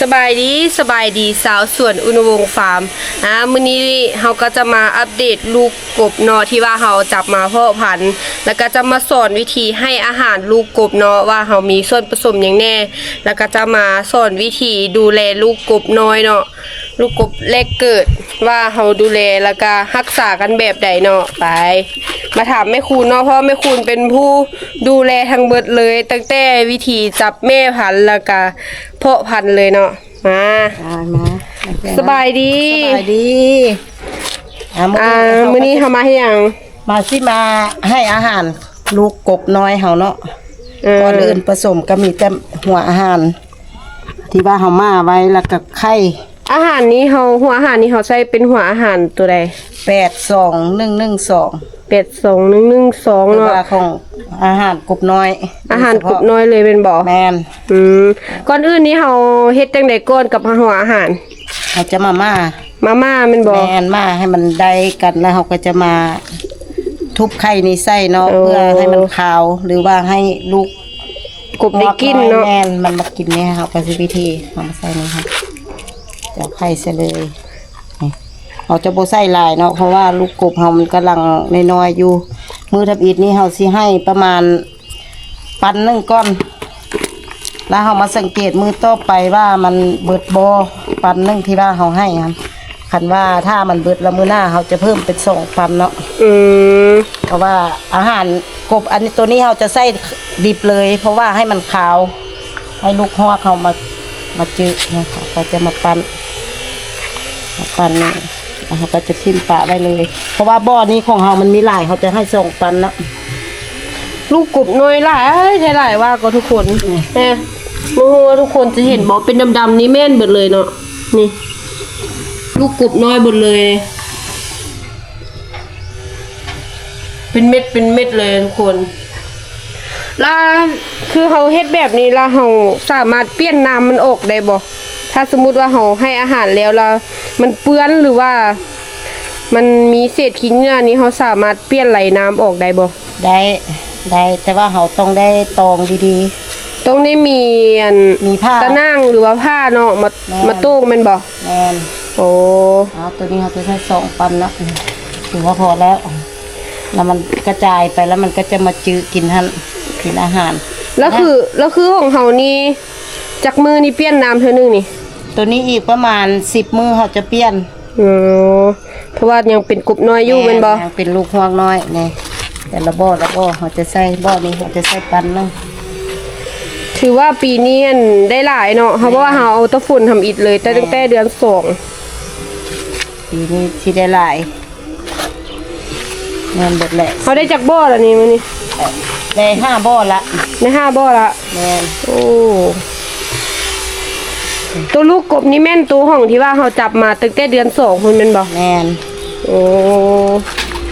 ສະບາຍດີ ສະບາຍດີ ຊາວສວນອຸນະວົງຟາມ. ອາ ມື້ນີ້ເຮົາກໍຈະມາອັບເດດລູກກົບເນາະ ທີ່ວ່າເຮົາຈັບມາເພາະພັນ ແລ້ວກໍຈະມາສອນວິທີໃຫ້ອາຫານລູກກົບເນາະ ວ່າເຮົາມີສ່ວນປະສົມຫຍັງແດ່ ແລ້ວກໍຈະມາສອນວິທີດູແລລູກກົບນ້ອຍເນາະ ລູກກົບແລກເກີດ ວ່າເຮົາດູແລ ແລ້ວກໍຮັກສາກັນແບບໃດເນາະ. ໄປ ມາຖາມແມ່ຄູນເນາະ ເພາະວ່າແມ່ຄູນເປັນຜູ້ດູແລທັງເບິດເລີຍ ຕັ້ງແຕ່ວິທີຈັບແມ່ພັນ ແລ້ວກໍເພາະພັນເລີຍເນາະ. ມາ ອ່າ ມາ ສະບາຍດີ ສະບາຍດີ. ອ່າ ມື້ນີ້ ອ່າ ເຮົາ ມື້ນີ້ເຮົາມາເຮັດຫຍັງ? ມາ ຊິມາໃຫ້ອາຫານລູກກົບນ້ອຍເຮົາເນາະ. ເອີ ກ່ອນອື່ນປະສົມກໍມີແຕ່ຫົວອາຫານ ທີ່ວ່າເຮົາໝ່າໄວ້ ແລ້ວກໍໄຂ່. ອາຫານນີ້ເຮົາ ຫົວອາຫານນີ້ເຮົາໃຊ້ເປັນຫົວອາຫານຕົວໃດ? ແປດສອງໜຶ່ງໜຶ່ງສອງ ແປດສອງໜຶ່ງໜຶ່ງສອງ ເນາະ ວ່າຂອງອາຫານກົບນ້ອຍ ອາຫານກົບນ້ອຍເລີຍແມ່ນບໍ່? ແມ່ນ. ອືມ ກ່ອນອື່ນນີ້ເຮົາເຮັດຈັ່ງໃດກ່ອນກັບຫົວອາຫານ? ເຮົາຈະມາໝ່າ ມາໝ່າແມ່ນບໍ່? ແມ່ນ ໝ່າໃຫ້ມັນໄດ້ກັນ ແລ້ວເຮົາກໍຈະມາທຸບໄຂ່ນີ້ໃສ່ເນາະ ໂອ້ ເພື່ອໃຫ້ມັນຄາວ ຫຼືວ່າໃຫ້ລູກ ກົບໄດ້ກິນເນາະ. ແມ່ນ ມັນມາກິນນີ້ ເຮົາກໍຊິວິທີເອົາມາໃສ່ນີ້ ເຮົາຈະເອົາໄຂ່ໃສ່ເລີຍ. ນີ້ ເຮົາຈະບໍ່ໃສ່ຫຼາຍເນາະ ເພາະວ່າລູກກົບເຮົາມັນກຳລັງນ້ອຍໆຢູ່. ມື້ທຳອິດນີ້ເຮົາຊິໃຫ້ປະມານປັນໜຶ່ງກ່ອນ ແລ້ວເຮົາມາສັງເກດມື້ຕໍ່ໄປວ່າມັນເບິດບໍ່ ປັນໜຶ່ງທີ່ວ່າເຮົາໃຫ້ຫັ້ນ. ຄັນວ່າຖ້າມັນເບິດແລ້ວ ມື້ໜ້າເຮົາຈະເພີ່ມເປັນສອງປັນເນາະ. ອືມ ເພາະວ່າອາຫານກົບອັນນີ້ ໂຕນີ້ເຮົາຈະໃສ່ດິບເລີຍ ເພາະວ່າໃຫ້ມັນຄາວ ໃຫ້ລູກຮອກເຮົາມາ ມາຈື່ນະຄະ ເຮົາກໍຈະມາປັ້ນ ມາປັ້ນນີ້ ແລ້ວເຮົາກໍຈະຖິ້ມປະໄວ້ເລີຍ ເພາະວ່າບໍ່ນີ້ຂອງເຮົາມັນມີຫຼາຍ ເຮົາຈະໃຫ້ສອງປັນເນາະ. ລູກກົບນ້ອຍຫຼາຍແທ້ຫຼາຍວ່າກໍທຸກຄົນ ອືມ ແມ່ ບໍ່ຮູ້ວ່າທຸກຄົນຈະເຫັນບໍ່ ເປັນດຳໆນີ້ແມ່ນເບິດເລີຍເນາະ. ນີ້ ລູກກົບນ້ອຍເບິດເລີຍ ເປັນເມັດເປັນເມັດເລີຍທຸກຄົນ. ລະຄືເຮົາເຮັດແບບນີ້ລະ ເຮົາສາມາດປ່ຽນນ້ຳມັນອອກໄດ້ບໍ່? ຖ້າສົມມຸດວ່າເຮົາໃຫ້ອາຫານແລ້ວ ລະມັນເປື້ອນ ຫຼືວ່າມັນມີເສດຂີ້ເຫຍື້ອນີ້ ເຮົາສາມາດປ່ຽນໄຫຼນ້ຳອອກໄດ້ບໍ່? ໄດ້ ໄດ້ ແຕ່ວ່າເຮົາຕ້ອງໄດ້ຕອງດີໆ ຕ້ອງໄດ້ມີອັນ ມີຜ້າ ຕະໜ່າງ ຫຼືວ່າຜ້າເນາະ ມາ ແມ່ນ ມາໂຕ້ງແມ່ນບໍ່? ແມ່ນ. ໂອ້ ເອົາ ໂຕນີ້ເຮົາຈະໃສ່ສອງປັນເນາະ ຖືວ່າພໍແລ້ວ ແລ້ວມັນກະຈາຍໄປ ແລ້ວມັນກໍຈະມາຈື່ກິນຫັ້ນ ກິນອາຫານ. ແລ້ວຄື ແລ້ວຄືຂອງເຮົານີ້ ຈັກມື້ນີ້ປ່ຽນນ້ຳເທື່ອໜຶ່ງນີ້? ໂຕນີ້ອີກປະມານສິບມື້ເຮົາຈະປ່ຽນ. ອໍ ເພາະວ່າຍັງເປັນກົບນ້ອຍຢູ່ແມ່ນບໍ່? ແມ່ນ ຍັງເປັນລູກຮວກນ້ອຍນີ້ ແຕ່ລະບໍ່ ລະບໍ່ ເຮົາຈະໃສ່ ບໍ່ນີ້ເຮົາຈະໃສ່ປັນໜຶ່ງ. ຖືວ່າປີນີ້ອັນໄດ້ຫຼາຍເນາະ ເພາະວ່າເຮົາເອົາແຕ່ຝົນທຳອິດເລີຍ ແຕ່ ແມ່ນ ຕັ້ງແຕ່ເດືອນສອງ ປີນີ້ຊິໄດ້ຫຼາຍ. ແມ່ນເບິດແຫຼະ. ເຮົາໄດ້ຈັກບໍ່ລະນີ້ມື້ນີ້? ໄດ້ຫ້າບໍ່ລະ. ໄດ້ຫ້າບໍ່ລະ. ແມ່ນ. ໂອ້ ໂຕລູກກົບນີ້ແມ່ນໂຕຂອງທີ່ວ່າເຮົາຈັບມາຕັ້ງແຕ່ເດືອນສອງພຸ້ນແມ່ນບໍ່? ແມ່ນ. ໂອ້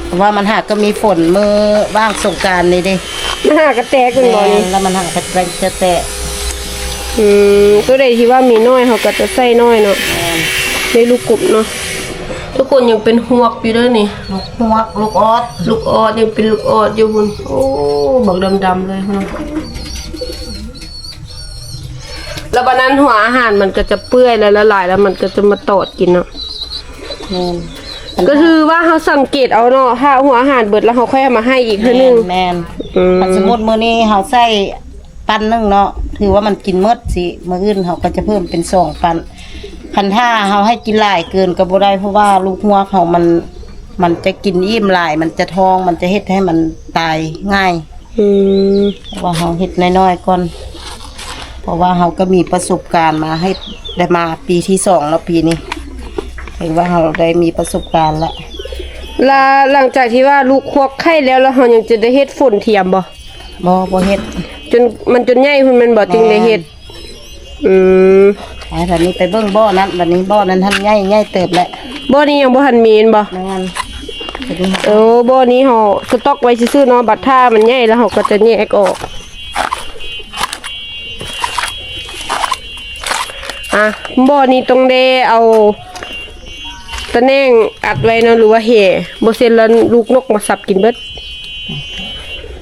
ເພາະວ່າມັນຫາກໍມີຝົນມື້ວ່າງສົງການນີ້ເດ້ ມັນຫາກະແຕກແມ່ນບໍ່ນີ້? ແມ່ນ ແລ້ວມັນຫາກະແຕກ ຈະແຕກ. ອືມ ໂຕໃດທີ່ວ່າມີນ້ອຍເຮົາກໍຈະໃສ່ນ້ອຍເນາະ. ແມ່ນ. ໄດ້ລູກກົບເນາະ ທຸກຄົນ ຍັງເປັນຮວກຢູ່ເດີນີ້ ລູກຮວກ ລູກອອດ ລູກອອດ ຍັງເປັນລູກອອດຢູ່ພຸ້ນ. ໂອ້ ບັກດຳໆເລີຍພຸ້ນ. ແລ້ວບາດນັ້ນຫົວອາຫານມັນກໍຈະເປື່ອຍແລ້ວ ລະລາຍແລ້ວມັນກໍຈະມາຕອດກິນເນາະ. ແມ່ນ. ກໍຄືວ່າເຮົາສັງເກດເອົາເນາະ ຖ້າຫົວອາຫານເບິດແລ້ວເຮົາຄ່ອຍເອົາມາໃຫ້ອີກເທື່ອໜຶ່ງ. ແມ່ນ. ອືມ ສົມມຸດມື້ນີ້ເຮົາໃສ່ ປັນໜຶ່ງເນາະ ຖືວ່າມັນກິນໝົດຊິ ມື້ອື່ນເຮົາກໍຈະເພີ່ມເປັນສອງປັນ. ຄັນຖ້າເຮົາໃຫ້ກິນຫຼາຍເກີນກໍບໍ່ໄດ້ ເພາະວ່າລູກຮວກເຮົາມັນ ມັນຈະກິນອີ່ມຫຼາຍ ມັນຈະທ້ອງ ມັນຈະເຮັດໃຫ້ມັນຕາຍງ່າຍ. ອືມ ເພາະວ່າເຮົາເຮັດນ້ອຍໆກ່ອນ ເພາະວ່າເຮົາກໍມີປະສົບການມາ ເຮັດໄດ້ມາປີທີສອງແລ້ວປີນີ້ ຖືວ່າເຮົາໄດ້ມີປະສົບການລະ. ລະຫຼັງຈາກທີ່ວ່າລູກຮວກໄຂ່ແລ້ວ ລະເຮົາຍັງຈະໄດ້ເຮັດຝົນທຽມບໍ່? ບໍ່ ບໍ່ເຮັດ ຈົນ ມັນຈົນໃຫຍ່ພຸ້ນແມ່ນບໍ່? ແມ່ນ. ຈຶ່ງໄດ້ເຮັດ. ອືມ ໄປບາດນີ້ໄປເບິ່ງບໍ່ນັ້ນ ບາດນີ້ບໍ່ນັ້ນຫັ້ນໃຫຍ່ ໃຫຍ່ເຕີບແລ້ວ. ບໍ່ນີ້ຍັງບໍ່ທັນມີແມ່ນບໍ່? ແມ່ນ. ໂອ້ ບໍ່ນີ້ເຮົາສະຕັອກໄວ້ຊື່ໆເນາະ ບັດຖ້າມັນໃຫຍ່ແລ້ວເຮົາກໍຈະແຍກອອກ. ອ່ະ ບໍ່ນີ້ຕ້ອງໄດ້ເອົາຕະແໜ່ງອັດໄວ້ເນາະ ຫຼືວ່າແຫ ບໍ່ເຊັ່ນລະລູກນົກມາສັບກິນເບິດ.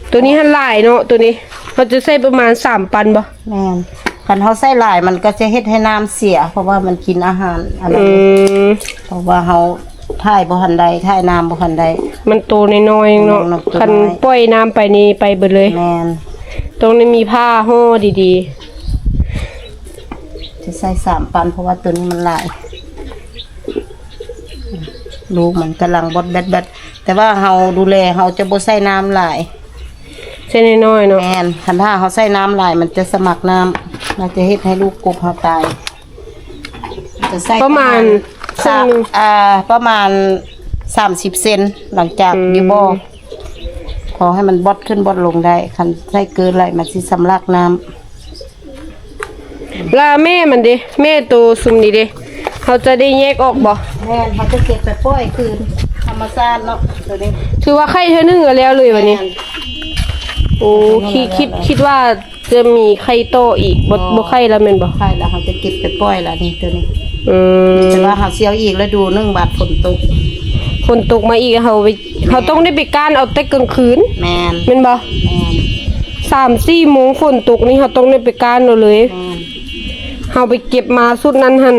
ໂຕນີ້ຫັ້ນຫຼາຍເນາະ ໂຕນີ້ເຮົາຈະໃສ່ປະມານສາມປັນບໍ່? ແມ່ນ. ຄັນເຮົາໃສ່ຫຼາຍມັນກໍຈະເຮັດໃຫ້ນ້ຳເສຍ ເພາະວ່າມັນກິນອາຫານອັນນັ້ນ ອືມ ເພາະວ່າເຮົາຖ່າຍບໍ່ທັນໄດ້ ຖ່າຍນ້ຳບໍ່ທັນໄດ້ ມັນໂຕນ້ອຍໆເນາະ ອືມ ໂຕນ້ອຍ ຄັນປ່ອຍນ້ຳໄປນີ້ໄປເບິດເລີຍ ແມ່ນ ຕ້ອງໄດ້ມີຜ້າຫໍ່ດີໆ ຈະໃສ່ສາມປັນ ເພາະວ່າໂຕນີ້ມັນຫຼາຍ ລູກມັນກຳລັງບອດແບັດໆ ແຕ່ວ່າເຮົາດູແລ ເຮົາຈະບໍ່ໃສ່ນ້ຳຫຼາຍ ໃສ່ນ້ອຍໆເນາະ ແມ່ນ ຄັນຖ້າເຮົາໃສ່ນ້ຳຫຼາຍ ມັນຈະສະໝັກນ້ຳ ມັນຈະເຮັດໃຫ້ລູກກົບເຮົາຕາຍ ຈະໃສ່ປະມານ ປະມານ ເຄິ່ງໜຶ່ງ ສາມ ອ່າ ປະມານສາມສິບເຊັນ ຫຼັງຈາກ ອືມ ຢູ່ບໍ່ ຂໍໃຫ້ມັນບອດຂຶ້ນບອດລົງໄດ້ ຄັນໃສ່ເກີນຫຼາຍ ມັນຊິສຳລັກນ້ຳ. ລະແມ່ມັນເດ ແມ່ໂຕຊຸມນີ້ເດ ເຮົາຈະໄດ້ແຍກອອກບໍ່? ແມ່ນ ເຮົາຈະເກັບໄປປ່ອຍຄືນທຳມະຊາດເນາະ ໂຕນີ້ ຖືວ່າໄຂ່ເທື່ອໜຶ່ງກໍແລ້ວເລີຍບັດນີ້ ແມ່ນ ໂອ້ ຄິດ ຄິດ ຄິດວ່າຈະມີໄຂ່ຕໍ່ອີກ ບໍ່ ບໍ່ ບໍ່ໄຂ່ແລ້ວແມ່ນບໍ່? ໄຂ່ແລ້ວ ເຮົາຈະເກັບໄປປ່ອຍແລ້ວນີ້ ໂຕນີ້ ອືມ ແຕ່ວ່າເຮົາຊິເອົາອີກລະດູໜຶ່ງ ບາດຝົນຕົກ ຝົນຕົກມາອີກ ເຮົາໄປ ແມ່ນ ເຮົາຕ້ອງໄດ້ໄປກ້ານເອົາແຕ່ກາງຄືນ ແມ່ນ ແມ່ນບໍ່? ແມ່ນ ສາມສີ່ໂມງຝົນຕົກນີ້ ເຮົາຕ້ອງໄດ້ໄປກ້ານເອົາເລີຍ ແມ່ນ ເຮົາໄປເກັບມາຊຸດນັ້ນຫັ້ນ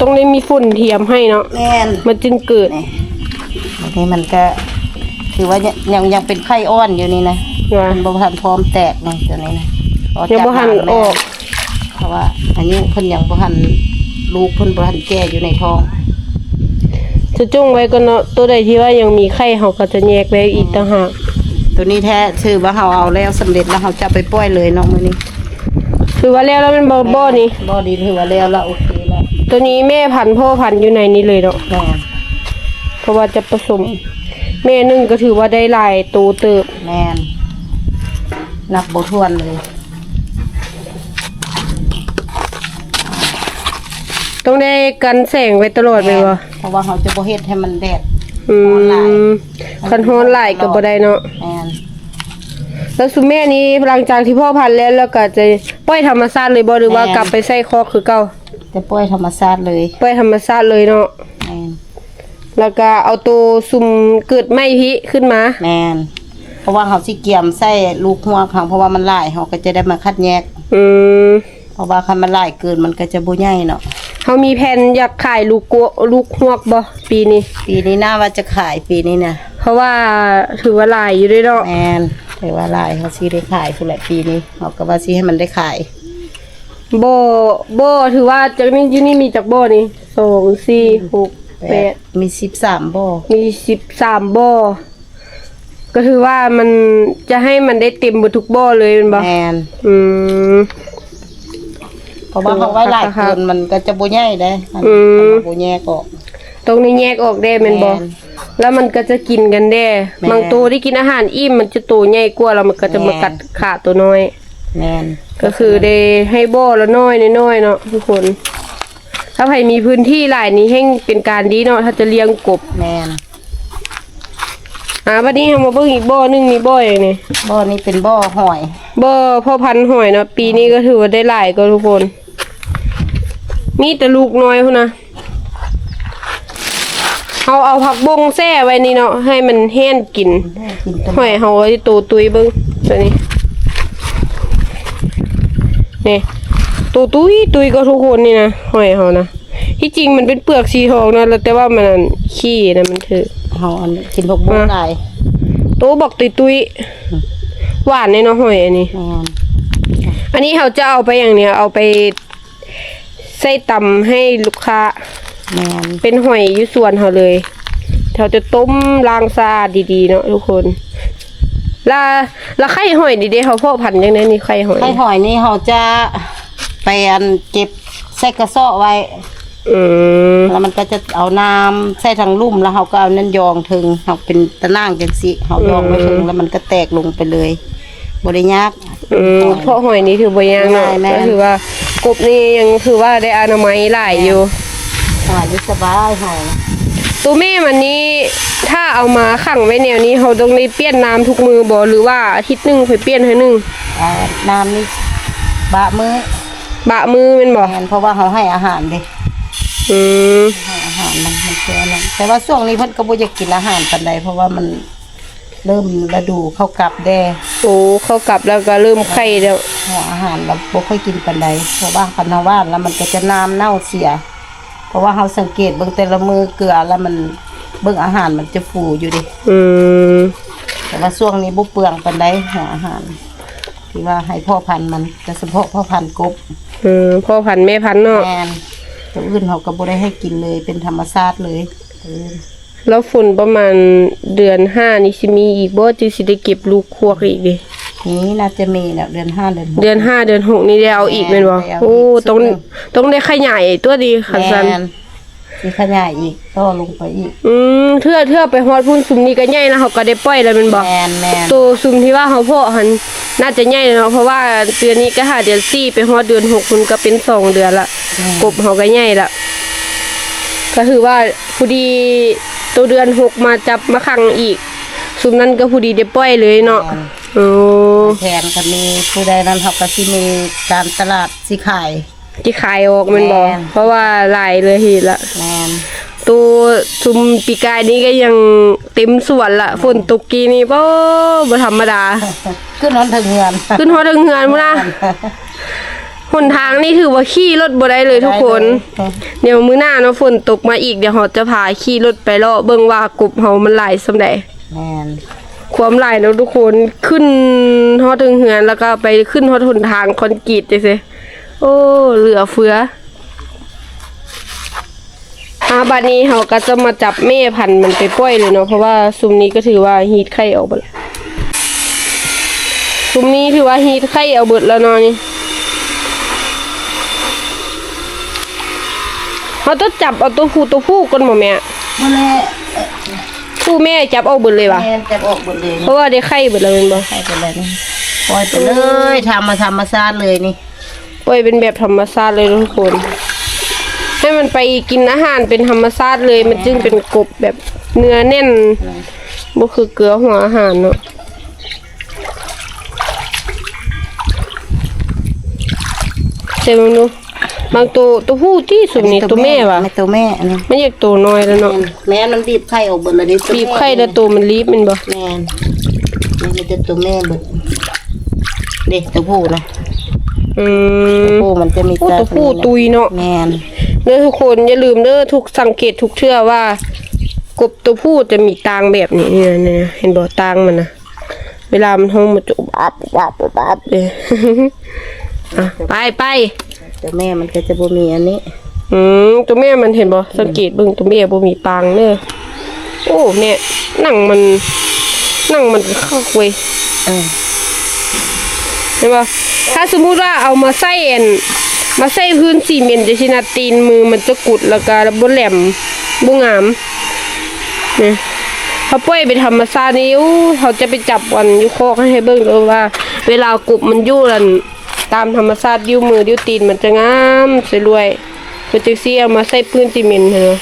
ຕ້ອງໄດ້ມີຝົນທຽມໃຫ້ເນາະ ແມ່ນ ມັນຈຶ່ງເກີດ ນີ້ ອັນນີ້ມັນກະຖືວ່າຍັງ ຍັງ ຍັງເປັນໄຂ່ອ່ອນຢູ່ນີ້ນະ ວ່າ ມັນບໍ່ທັນພ້ອມແຕກນີ້ ໂຕນີ້ນະ ຍັງບໍ່ທັນອອກ ເພາະວ່າອາຍຸເພິ່ນຍັງບໍ່ທັນ ລູກເພິ່ນບໍ່ທັນແກ່ຢູ່ໃນທ້ອງ ຈະຈົ່ງໄວ້ກ່ອນເນາະ ໂຕໃດທີ່ວ່າຍັງມີໄຂ່ ເຮົາກໍຈະແຍກໄວ້ອີກຕ່າງຫາກ ໂຕນີ້ແທ້ ຖືວ່າເຮົາເອົາແລ້ວສຳເລັດແລ້ວ ເຮົາຈະໄປປ່ອຍເລີຍເນາະມື້ນີ້ ຖືວ່າແລ້ວແລ້ວແມ່ນບໍ່? ບໍ່ນີ້ ບໍ່ນີ້ຖືວ່າແລ້ວລະ ໂອເຄລະ ໂຕນີ້ແມ່ພັນພໍ່ພັນຢູ່ໃນນີ້ເລີຍເນາະ ແມ່ນ ເພາະວ່າຈະປະສົມ ແມ່ໜຶ່ງກໍຖືວ່າໄດ້ຫຼາຍໂຕເຕີບ ແມ່ນ ນັບບໍ່ຖ້ວນເລີຍ ຕ້ອງໄດ້ກັນແສງໄວ້ຕະຫຼອດແມ່ນບໍ່? ແມ່ນ ເພາະວ່າເຮົາຈະບໍ່ເຮັດໃຫ້ມັນແດດ ອືມ ຮ້ອນຫຼາຍ ຄັນຮ້ອນຫຼາຍກໍບໍ່ໄດ້ເນາະ ແມ່ນ ແລ້ວຊຸມແມ່ນີ້ຫຼັງຈາກທີ່ພໍ່ພັນແລ້ວ ແລ້ວກໍຈະປ່ອຍທຳມະຊາດເລີຍບໍ່ ຫຼືວ່າ ແມ່ນ ກັບໄປໃສ່ຄອກຄືເກົ່າ? ຈະປ່ອຍທຳມະຊາດເລີຍ ປ່ອຍທຳມະຊາດເລີຍເນາະ ແມ່ນ ແລ້ວກໍເອົາໂຕຊຸມເກີດໃໝ່ພີ້ຂຶ້ນມາ ແມ່ນ ເພາະວ່າເຮົາຊິກຽມໃສ່ລູກຮວກເຮົາ ເພາະວ່າມັນຫຼາຍ ເຮົາກໍຈະໄດ້ມາຄັດແຍກ ອືມ ເພາະວ່າຄັນມັນຫຼາຍເກີນມັນກໍຈະບໍ່ໃຫຍ່ເນາະ ເຮົາມີແຜນຢາກຂາຍລູກ ລູກຮວກບໍ່ປີນີ້? ປີນີ້ໜ້າວ່າຈະຂາຍປີນີ້ນະ ເພາະວ່າຖືວ່າຫຼາຍຢູ່ເດ້ເນາະ ແມ່ນ ຖືວ່າຫຼາຍ ເຮົາຊິໄດ້ຂາຍພຸ້ນແຫຼະປີນີ້ ເຮົາກໍວ່າຊິໃຫ້ມັນໄດ້ຂາຍ ບໍ່ ບໍ່ ຖືວ່າຈັກນີ້ ຢູ່ນີ້ມີຈັກບໍ່ນີ້? ສອງ ສີ່ ຫົກ ແປດ ມີສິບສາມບໍ່ ມີສິບສາມບໍ່ ກໍຖືວ່າມັນຈະໃຫ້ມັນໄດ້ເຕັມເບິດທຸກບໍ່ເລີຍແມ່ນບໍ່? ແມ່ນ ອືມ ເພາະວ່າເຮົາໄວ້ຫຼາຍເກີນມັນກໍຈະບໍ່ໃຫຍ່ເດ້ ອືມ ມັນບໍ່ແຍກອອກ ຕ້ອງໄດ້ແຍກອອກແດ່ແມ່ນບໍ່? ແມ່ນ ແລ້ວມັນກໍຈະກິນກັນແດ່ ແມ່ນ ບາງໂຕໄດ້ກິນອາຫານອີ່ມ ມັນຈະໂຕໃຫຍ່ກວ່າ ແລ້ວມັນກໍຈະມາ ແມ່ນ ກັດຂາໂຕນ້ອຍ ແມ່ນ ກໍຄືໄດ້ໃຫ້ບໍ່ລະນ້ອຍໆເນາະທຸກຄົນ ຖ້າໃຜມີພື້ນທີ່ຫຼາຍນີ້ແຮ່ງເປັນການດີເນາະ ຖ້າຈະລ້ຽງກົບ ແມ່ນ ອ່າ ບັດນີ້ເຮົາມາເບິ່ງອີກບໍ່ໜຶ່ງ ນີ້ບໍ່ຫຍັງນີ້? ບໍ່ ນີ້ເປັນບໍ່ຫອຍ ບໍ່ພໍ່ພັນຫອຍເນາະ ປີນີ້ກໍຖືວ່າໄດ້ຫຼາຍກວ່າທຸກຄົນ ມີແຕ່ລູກນ້ອຍພຸ້ນນະ ເຮົາເອົາຜັກບົ້ງແຊ່ໄວ້ນີ້ເນາະ ໃຫ້ມັນແຫ້ງກິນ ກິນ ຫອຍເຮົາໂຕຕຸ້ຍເບິ່ງ ຕົວນີ້ ນີ້ ໂຕຕຸ້ຍຕຸ້ຍກໍທຸກຄົນນີ້ນະ ຫອຍເຮົານະ ທີ່ຈິງມັນເປັນເປືອກສີທອງນະ ແລ້ວແຕ່ວ່າມັນອັນຂີ້ນະ ມັນຖືກ ເຮົາອັນກິນຜັກບົ້ງຫຼາຍ ໂຕບັກຕຸ້ຍໆ ອືມ ຫວານແນ່ເນາະ ຫອຍອັນນີ້ ແມ່ນ ອັນນີ້ເຮົາຈະເອົາໄປຫຍັງນີ້ ເອົາໄປ ໃສ່ຕຳໃຫ້ລູກຄ້າ ແມ່ນ ເປັນຫອຍຢູ່ສວນເຮົາເລີຍ ເຮົາຈະຕົ້ມລ້າງສະອາດດີໆເນາະທຸກຄົນ ລະ ລະໄຂ່ຫອຍນີ້ເດ ເຮົາເພາະພັນຈັ່ງໃດນີ້ ໄຂ່ຫອຍ ໄຂ່ຫອຍນີ້ເຮົາຈະໄປອັນເກັບໃສ່ກະເຊາະໄວ້ ອືມ ລະມັນກໍຈະເອົານ້ຳໃສ່ທາງລຸ່ມ ລະເຮົາກໍເອົານັ້ນຢອງເທິງ ເຮົາເປັນຕະໜ່າງຈັ່ງຊີ້ ເຮົາຢອງໄວ້ເທິງ ອືມ ລະມັນກໍແຕກລົງໄປເລີຍ ບໍ່ໄດ້ຍາກ ອືມ ເພາະຫອຍນີ້ຖືບໍ່ຍາກເນາະ ງ່າຍ ແມ່ນ ກໍຖືວ່າກົບນີ້ຍັງຖືວ່າໄດ້ອະນາໄມຫຼາຍຢູ່ ແມ່ນ ຫອຍນີ້ສະບາຍ ຫອຍ ໂຕແມ່ມັນນີ້ ຖ້າເອົາມາຂັງໄວ້ແນວນີ້ ເຮົາຕ້ອງໄດ້ປ່ຽນນ້ຳທຸກມື້ບໍ່ ຫຼືວ່າອາທິດໜຶ່ງຄ່ອຍປ່ຽນເທື່ອໜຶ່ງ? ອ່າ ນ້ຳນີ້ບາງມື້ ບາງມື້ແມ່ນບໍ່? ແມ່ນ ເພາະວ່າເຮົາໃຫ້ອາຫານເດ້ ອືມ ໃຫ້ອາຫານມັນ ມັນຄືອັນນັ້ນ ແຕ່ວ່າຊ່ວງນີ້ເພິ່ນກໍບໍ່ຢາກກິນອາຫານປານໃດ ເພາະວ່າມັນ ເລີ່ມລະດູເຂົ້າກັບແດ່. ໂອ້ ເຂົ້າກັບແລ້ວກໍເລີ່ມໄຂ້ແລ້ວ. ຫົວອາຫານລະບໍ່ຄ່ອຍກິນປານໃດ ເພາະວ່າຄັນເຮົາຫວ່ານລະມັນກໍຈະໜາມເນົ່າເສຍ. ເພາະວ່າເຮົາສັງເກດເບິ່ງແຕ່ລະມື້ເກືອລະມັນ ເບິ່ງອາຫານມັນຈະຟູຢູ່ເດ. ອືມ ແຕ່ວ່າຊ່ວງນີ້ບໍ່ເປືອງປານໃດ ຫົວອາຫານ ທີ່ວ່າໃຫ້ພໍ່ພັນມັນ ແຕ່ສະເພາະພໍ່ພັນກົບ. ອືມ ພໍ່ພັນແມ່ພັນເນາະ. ແມ່ນ ໂຕອື່ນເຮົາກໍບໍ່ໄດ້ໃຫ້ກິນເລີຍ ເປັນທຳມະຊາດເລີຍ. ແລ້ວຝົນປະມານເດືອນຫ້ານີ້ຊິມີອີກບໍ່ ຈຶ່ງຊິໄດ້ເກັບລູກຄວກອີກເດ? ນີ້ໜ້າຈະມີແລ້ວ ເດືອນຫ້າ ເດືອນຫົກ ເດືອນຫ້າ ເດືອນຫົກນີ້ໄດ້ເອົາອີກແມ່ນບໍ່? ແມ່ນ ໄດ້ເອົາອີກ ໂອ້ ຕ້ອງ ຕ້ອງໄດ້ຂະຫຍາຍຕົວນີ້ ຄັນຊັ້ນ. ແມ່ນ ຊິຂະຫຍາຍອີກ ຕໍ່ລົງໄປອີກ. ອືມ ເທື່ອ ເທື່ອໄປຮອດພຸ້ນ ຊຸມນີ້ກໍໃຫຍ່ແລ້ວ ເຮົາກໍໄດ້ປ່ອຍແລ້ວແມ່ນບໍ່? ແມ່ນໆ ໂຕຊຸມທີ່ວ່າເຮົາເພາະຫັ້ນ ໜ້າຈະໃຫຍ່ແລ້ວເນາະ ເພາະວ່າເດືອນນີ້ກໍຫາເດືອນສີ່ ໄປຮອດເດືອນຫົກພຸ້ນ ກໍເປັນສອງເດືອນລະ. ແມ່ນ ກົບເຮົາກໍໃຫຍ່ລະ ກໍຖືວ່າພໍດີ ໂຕເດືອນຫົກມາຈັບມາຂັງອີກ ຊຸມນັ້ນກໍພໍດີໄດ້ປ່ອຍເລີຍເນາະ. ແມ່ນ ໂອ້ ແທນກໍມີ ຜູ້ໃດນັ້ນເຮົາກໍຊິມີການຕະຫຼາດຊິຂາຍ ທີ່ຂາຍອອກແມ່ນບໍ່? ແມ່ນ ເພາະວ່າຫຼາຍເລີຍເຮັດລະ. ແມ່ນ ໂຕຊຸມປີກາຍນີ້ກໍຍັງເຕັມສວນລະ. ແມ່ນ ຝົນຕົກກີ້ນີ້ ໂອ້ ບໍ່ທຳມະດາ ຂຶ້ນຮອດເທິງເຮືອນ ຂຶ້ນຮອດເທິງເຮືອນພຸ້ນນະ. ແມ່ນ ຫົນທາງນີ້ຖືວ່າຂີ່ລົດບໍ່ໄດ້ເລີຍທຸກຄົນ. ບໍ່ໄດ້ເລີຍ. ດຽວມື້ໜ້າເນາະ ຝົນຕົກມາອີກ ດຽວເຮົາຈະພາຂີ່ລົດໄປເລາະເບິ່ງວ່າກົບເຮົາມັນຫຼາຍສ່ຳໃດ. ແມ່ນ ຄວາມຫຼາຍເນາະທຸກຄົນ ຂຶ້ນຮອດເທິງເຮືອນ ແລ້ວກໍໄປຂຶ້ນຮອດຫົນທາງຄອນກຣີດຈັ່ງຊີ້. ໂອ້ ເຫຼືອເຟືອ. ອ່າ ບາດນີ້ເຮົາກໍຈະມາຈັບແມ່ພັນມັນໄປປ່ອຍເລີຍເນາະ ເພາະວ່າຊຸມນີ້ກໍຖືວ່າຮີດໄຂ່ອອກເບິດລະ. ຊຸມນີ້ຖືວ່າຮີດໄຂ່ເອົາເບິດແລ້ວເນາະນີ້. ເຮົາຕ້ອງຈັບເອົາໂຕຜູ້ ໂຕຜູ້ກ່ອນບໍ່ແມ່? ບໍ່ແລະ ຜູ້ແມ່ຈັບອອກເບິດເລີຍຫວາ? ແມ່ນ ຈັບອອກເບິດເລີຍ ເພາະວ່າໄດ້ໄຂ່ເບິດແລ້ວແມ່ນບໍ່? ໄຂ່ເບິດແລ້ວນີ້ ປ່ອຍໄປເລີຍ ທຳມະ ທຳມະຊາດເລີຍນີ້. ປ່ອຍເປັນແບບທຳມະຊາດເລີຍທຸກຄົນ ໃຫ້ມັນໄປກິນອາຫານເປັນທຳມະຊາດເລີຍ ມັນຈຶ່ງເປັນກົບແບບເນື້ອແໜ້ນ ບໍ່ຄືເກືອຫົວອາຫານເນາະ. ແຕ່ເບິ່ງດູ ບາງໂຕ ໂຕຜູ້ຕິ ຊຸມນີ້ ໂຕແມ່ຫວາ? ແມ່ນ ໂຕແມ່ ອັນນີ້ ມັນຢາກໂຕນ້ອຍແລ້ວເນາະ. ແມ່ນ ແມ່ມັນບີບໄຂ່ອອກເບິດແລ້ວເດ້. ບີບໄຂ່ແລ້ວໂຕມັນລີບແມ່ນບໍ່? ແມ່ນ ນີ້ມີແຕ່ໂຕແມ່ເບິດເດ້ ໂຕຜູ້ນະ. ອືມ ໂຕຜູ້ມັນຈະມີ ໂອ້ ຕາ ໂຕຜູ້ຕຸຍເນາະ. ແມ່ນ ເດີທຸກຄົນ ຢ່າລືມເດີ ທຸກ ສັງເກດທຸກເທື່ອວ່າ ກົບໂຕຜູ້ຈະມີຕາງແບບນີ້ ນີ້ ນີ້ ເຫັນບໍ່? ຕາງມັນນະ ເວລາມັນຮ້ອງມັນຈະອຸບອັບ ອຸບອັບ ອຸບອັບເດ້. ອ່ະ ໄປ ໄປ ໂຕແມ່ມັນກໍຈະບໍ່ມີອັນນີ້. ອືມ ໂຕແມ່ມັນ ເຫັນບໍ່? ອືມ ສັງເກດເບິ່ງ ໂຕແມ່ບໍ່ມີຕາງເດີ. ໂອ້ ແມ່ ໜັງມັນ ໜັງມັນກໍຄັກເວີຍ. ເອີ ເຫັນບໍ່? ຖ້າສົມມຸດວ່າເອົາມາໃສ່ອັນ ມາໃສ່ພື້ນຊີເມັນຈັ່ງຊີ້ນະ ຕີນມືມັນຈະກຸດ ແລ້ວກໍບໍ່ແຫຼມ ບໍ່ງາມ. ນີ້ ເຮົາປ່ອຍເປັນທຳມະຊາດນີ້ ໂອ້ ເຮົາຈະໄປຈັບອັນຢູ່ຄອກໃຫ້ເບິ່ງເດີວ່າ ເວລາກົບມັນຢູ່ອັນ ຕາມທຳມະຊາດ ນິ້ວມືນິ້ວຕີນມັນຈະງາມສະຫຼວຍ. ຄືຈັ່ງຊີ້ ເອົາມາໃສ່ພື້ນຊີເມັນຫັ້ນນະ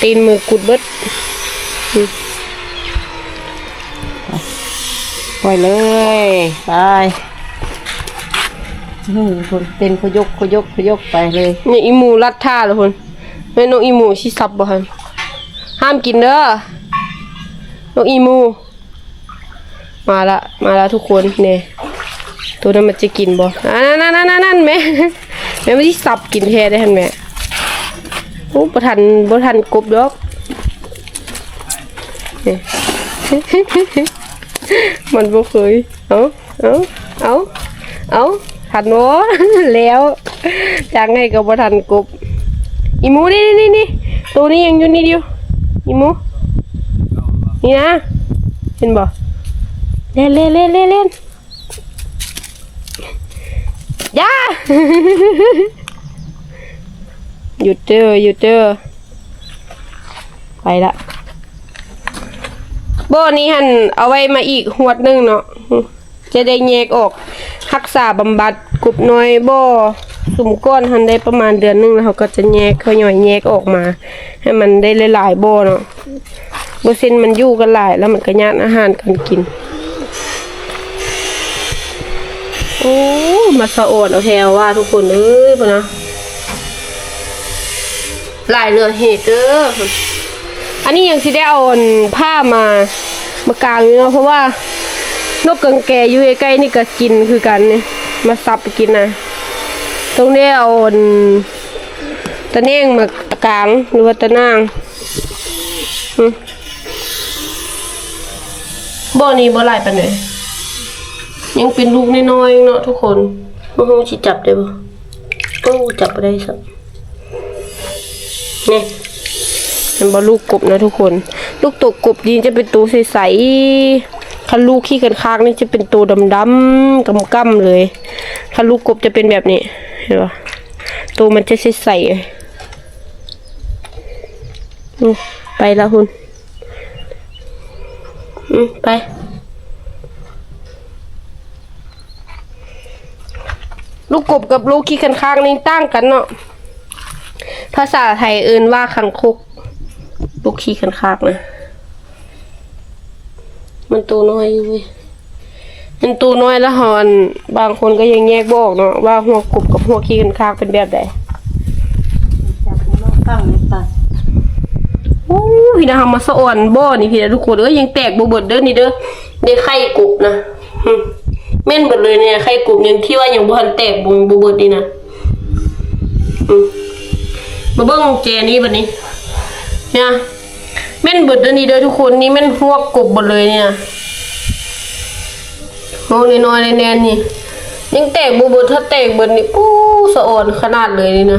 ຕີນມືກຸດເບິດ. ປ່ອຍເລີຍ ໄປ. ອືມ ເຕັ້ນຂະຍົກ ຂະຍົກ ຂະຍົກໄປເລີຍ. ນີ້ອີໝູລັດທ່າແລ້ວພຸ້ນ. ແມ່ນນົກອີໝູຊິສັບບໍ່ຫັ້ນ? ຫ້າມກິນເດີ ນົກອີໝູ. ມາລະ ມາລະທຸກຄົນ. ນີ້ ໂຕນັ້ນມັນຈະກິນບໍ່? ອັນນັ້ນ ແມ່ ແມ່ມັນຊິສັບກິນແທ້ເດ້ຫັ້ນແມ່. ໂອ້ ບໍ່ທັນ ບໍ່ທັນກົບດອກ. ນີ້ ມັນບໍ່ເຄີຍ ເອົາ ເອົາ ເອົາ ເອົາ ທັນບໍ່? ແລ້ວ ຈ້າງໃຫ້ກໍບໍ່ທັນກົບ. ອີໝູ ນີ້ ນີ້ ນີ້ ໂຕນີ້ຍັງຢູ່ນີ້ຢູ່ ອີໝູ ນີ້ນະ ເຫັນບໍ່? ແລ່ນ ແລ່ນ ແລ່ນ ແລ່ນ ຢ່າ ຢຸດເດີ ຢຸດເດີ ໄປລະ. ບໍ່ ນີ້ຫັ້ນ ເອົາໄວ້ມາອີກຮວດໜຶ່ງເນາະ ຈະໄດ້ແຍກອອກ ຮັກສາບຳບັດກົບນ້ອຍບໍ່. ຊຸມກ່ອນຫັ້ນໄດ້ປະມານເດືອນໜຶ່ງ ແລ້ວເຮົາກໍຈະແຍກ ທະຍອຍແຍກອອກມາ ໃຫ້ມັນໄດ້ຫຼາຍໆບໍ່ເນາະ. ບໍ່ເຊັ່ນມັນຢູ່ກັນຫຼາຍ ແລ້ວມັນກໍຍາດອາຫານການກິນ. ໂອ້ ມາສະອອນເອົາແທ້ວ່າທຸກຄົນເອີຍ ພຸ້ນນະ. ຫຼາຍເຫຼືອເຫດເດີ. ອັນນີ້ຍັງຊິໄດ້ເອົາອັນຜ້າມາ ມາກາງຢູ່ເນາະ ເພາະວ່ານົກກາງແກຢູ່ໃກ້ໆນີ້ກໍກິນຄືກັນນີ້ ມາສັບກິນນະ. ຕ້ອງໄດ້ເອົາອັນ ຕະແໜ່ງມາຕະກາງ ຫຼືວ່າຕະໜ່າງ. ອື ບໍ່ ນີ້ບໍ່ຫຼາຍປານໃດ ຍັງເປັນລູກນ້ອຍໆເນາະທຸກຄົນ. ບໍ່ຮູ້ຊິຈັບໄດ້ບໍ່? ໂອ້ ຈັບບໍ່ໄດ້ຊ້ຳ. ນີ້ ເຫັນບໍ່ ລູກກົບນະທຸກຄົນ. ລູກໂຕກົບນີ້ຈະເປັນໂຕໃສໆ ຄັນລູກຂີ້ຄັນຄາກນີ້ຈະເປັນໂຕດຳໆ ກຳໆເລີຍ. ຄັນລູກກົບຈະເປັນແບບນີ້ ເຫັນບໍ່? ໂຕມັນຈະໃສໆ. ອື ໄປລະພຸ້ນ. ອື ໄປ. ລູກກົບກັບລູກຂີ້ຄັນຄາກນີ້ຕ່າງກັນເນາະ. ພາສາໄທເອີ້ນວ່າຄັງຄົກ ລູກຂີ້ຄັນຄາກນະ. ມັນໂຕນ້ອຍຢູ່ເວີຍ. ມັນໂຕນ້ອຍລະເຮົາ ອັນ ບາງຄົນກໍຍັງແຍກບໍ່ອອກເນາະ ວ່າຮວກກົບກັບຮວກຂີ້ຄັນຄາກເປັນແບບໃດ. ໂອ້ ພີ່ນ້ອງ ເຮົາມາສະອອນບໍ່ນີ້ ພີ່ນ້ອງທຸກຄົນເອີຍ ຍັງແຕກບໍ່ເບິດເດີນີ້ເດີ. ເດ້ໄຂ່ກົບນະ ຫຶ ແມ່ນເບິດເລີຍນີ້ ໄຂ່ກົບຍັງ ທີ່ວ່າຍັງບໍ່ທັນແຕກ ບໍ່ ບໍ່ເບິດນີ້ນະ. ອື ມາເບິ່ງແຈນີ້ບັດນີ້ ນີ້ນະ ແມ່ນເບິດເດີນີ້ເດີທຸກຄົນ. ນີ້ແມ່ນຮວກກົບເບິດເລີຍນີ້ນະ. ຮວກນ້ອຍໆແນ່ໆນີ້ ຍັງແຕກບໍ່ເບິດ. ຖ້າແຕກເບິດນີ້ ປູ້ ສະອອນຂະໜາດເລີຍນີ້ນະ.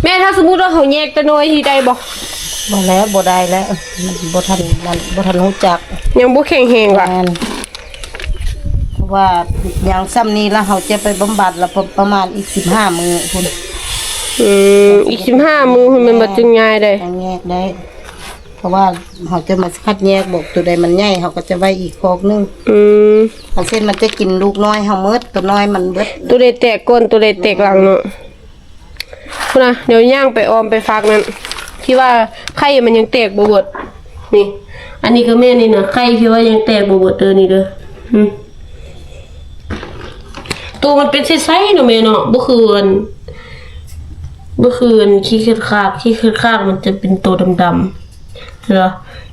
ແມ່ ຖ້າສົມມຸດວ່າເຮົາແຍກແຕ່ນ້ອຍຊິໄດ້ບໍ່? ບໍ່ແລ້ວ ບໍ່ໄດ້ແລ້ວ ບໍ່ທັນນັ້ນ ບໍ່ທັນຮູ້ຈັກ ຍັງບໍ່ແຂງແຮງວ່າ. ແມ່ນ ເພາະວ່າຢ່າງຊ່ຳນີ້ລະ ເຮົາຈະໄປບຳບັດລະປະ ປະມານອີກສິບຫ້າມື້ພຸ້ນ. ອື ອີກສິບຫ້າມື້ພຸ້ນແມ່ນບໍ່? ຈຶ່ງຍ້າຍໄດ້ ຈັ່ງແຍກໄດ້. ເພາະວ່າເຮົາຈະມາຄັດແຍກ ບອກໂຕໃດມັນໃຫຍ່ ເຮົາກໍຈະໄວ້ອີກຄອກໜຶ່ງ. ອື ຄັນຊັ້ນມັນຈະກິນລູກນ້ອຍເຮົາໝົດ ໂຕນ້ອຍມັນເບິດ. ໂຕໃດແຕກກ່ອນ ໂຕໃດແຕກຫຼັງເນາະ. ພຸ້ນນະ ດຽວຍ່າງໄປອ້ອມໄປຟາກນັ້ນ ທີ່ວ່າໄຂ່ມັນຍັງແຕກບໍ່ເບິດນີ້. ອັນນີ້ກໍແມ່ນນີ້ນະ ໄຂ່ທີ່ວ່າຍັງແຕກບໍ່ເບິດເດີນີ້ເດີ. ອື ໂຕມັນເປັນໃສໆເນາະແມ່ເນາະ ບໍ່ຄືອັນ ບໍ່ຄືອັນຂີ້ເຂັດຄາກ. ຂີ້ເຂັດຄາກມັນຈະເປັນໂຕດຳໆ ເຫັນບໍ່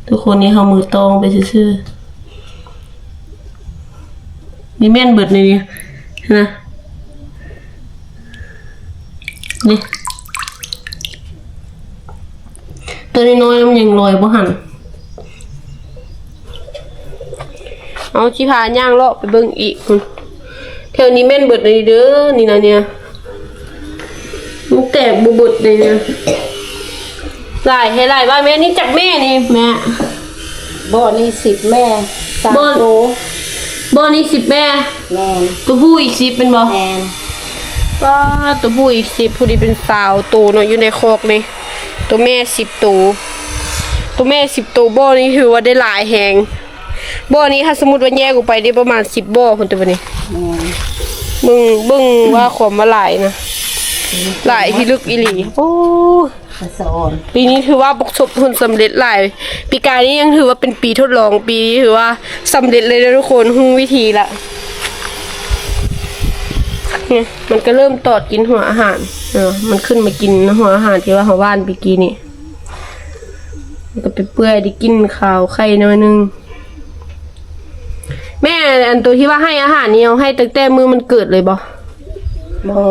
ທຸກຄົນ? ນີ້ເຮົາມືຕ້ອງໄປຊື່ໆ. ນີ້ແມ່ນເບິດນີ້ ນີ້ນະ ນີ້ ໂຕນ້ອຍໆ ມັນຍັງລອຍບໍ່ຫັນ. ເອົາ ຊິພາຍ່າງເລາະໄປເບິ່ງອີກ ແຖວນີ້ແມ່ນເບິດນີ້ເດີ ນີ້ນະ ນີ້ນະ. ມັນແຕກບໍ່ເບິດເດ ຫຼາຍແທ້ຫຼາຍວ່າ. ແມ່ ນີ້ຈັກແມ່ນີ້ແມ່? ບໍ່ ນີ້ສິບແມ່ ສາມໂຕ. ບໍ່ ນີ້ສິບແມ່? ແມ່ນ. ຕົວຜູ້ອີກສິບແມ່ນບໍ່? ແມ່ນ. ປ້າ ຕົວຜູ້ອີກສິບ ຜູ້ນີ້ເປັນຊາວໂຕເນາະ ຢູ່ໃນຄອກນີ້. ຕົວແມ່ສິບໂຕ ຕົວແມ່ສິບໂຕ. ບໍ່ ນີ້ຖືວ່າໄດ້ຫຼາຍແຮງ. ບໍ່ນີ້ ຖ້າສົມມຸດວ່າແຍກອອກໄປໄດ້ປະມານສິບບໍ່ພຸ້ນ ແຕ່ວ່ານີ້ ແມ່ນ ເບິ່ງ ເບິ່ງວ່າຄວາມວ່າຫຼາຍນະ ອືມ ຫຼາຍພິລຶກອີ່ຫຼີ. ໂອ້ ສະອອນ ປີນີ້ຖືວ່າປະສົບຜົນສຳເລັດຫຼາຍ. ປີກາຍນີ້ຍັງຖືວ່າເປັນປີທົດລອງ ປີຖືວ່າສຳເລັດເລີຍເດີທຸກຄົນ. ຮູ້ວິທີລະ ນີ້ ມັນກໍເລີ່ມຕອດກິນຫົວອາຫານ ເອີ ມັນຂຶ້ນມາກິນຫົວອາຫານທີ່ວ່າເຮົາຫວ່ານປີກີ້ນີ້. ມັນກໍໄປເປື່ອຍ ໄດ້ກິນຄາວໄຂ່ໜ້ອຍໜຶ່ງ. ແມ່ ອັນໂຕທີ່ວ່າໃຫ້ອາຫານນີ້ ເຮົາໃຫ້ຕັ້ງແຕ່ມື້ມັນເກີດເລີຍບໍ່? ບໍ່.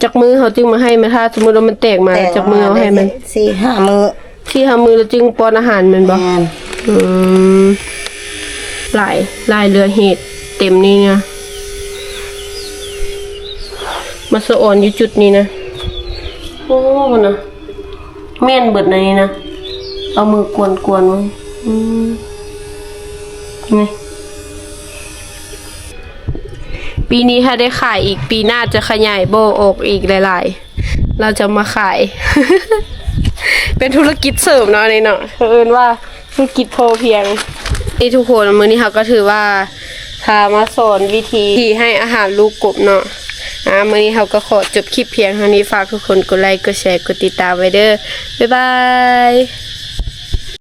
ຈັກມື້ເຮົາຈຶ່ງມາໃຫ້ມັນ? ຖ້າສົມມຸດວ່າມັນແຕກມາ ແຕກ ຈັກມື້ເຮົາໃຫ້ມັນ? ສີ່ຫ້າມື້. ສີ່ຫ້າມື້ແລ້ວຈຶ່ງປ້ອນອາຫານແມ່ນບໍ່? ແມ່ນ. ອືມ ຫຼາຍ ຫຼາຍເຫຼືອເຫດ ເຕັມນີ້ນະ. ມາສະອອນຢູ່ຈຸດນີ້ນະ. ໂອ້ ນະ ແມ່ນເບິດໃນນີ້ນະ. ເອົາມືກວນໆ ເບິ່ງ. ອືມ ນີ້ ປີນີ້ຖ້າໄດ້ຂາຍອີກ ປີໜ້າຈະຂະຫຍາຍບໍ່ອອກອີກຫຼາຍໆ ລາວຈະມາຂາຍ ເປັນທຸລະກິດເສີມເນາະ ອັນນີ້ເນາະ. ເຂົາເອີ້ນວ່າທຸລະກິດພໍພຽງ. ນີ້ທຸກຄົນ ມື້ນີ້ເຮົາກໍຖືວ່າ ພາມາສອນວິທີທີ່ໃຫ້ອາຫານລູກກົບເນາະ. ອາ ມື້ນີ້ເຮົາກໍຂໍຈົບຄລິບພຽງເທົ່ານີ້. ຝາກທຸກຄົນກົດໄລ ກົດແຊ ກົດຕິດຕາມໄວ້ເດີ. ບາຍບາຍ.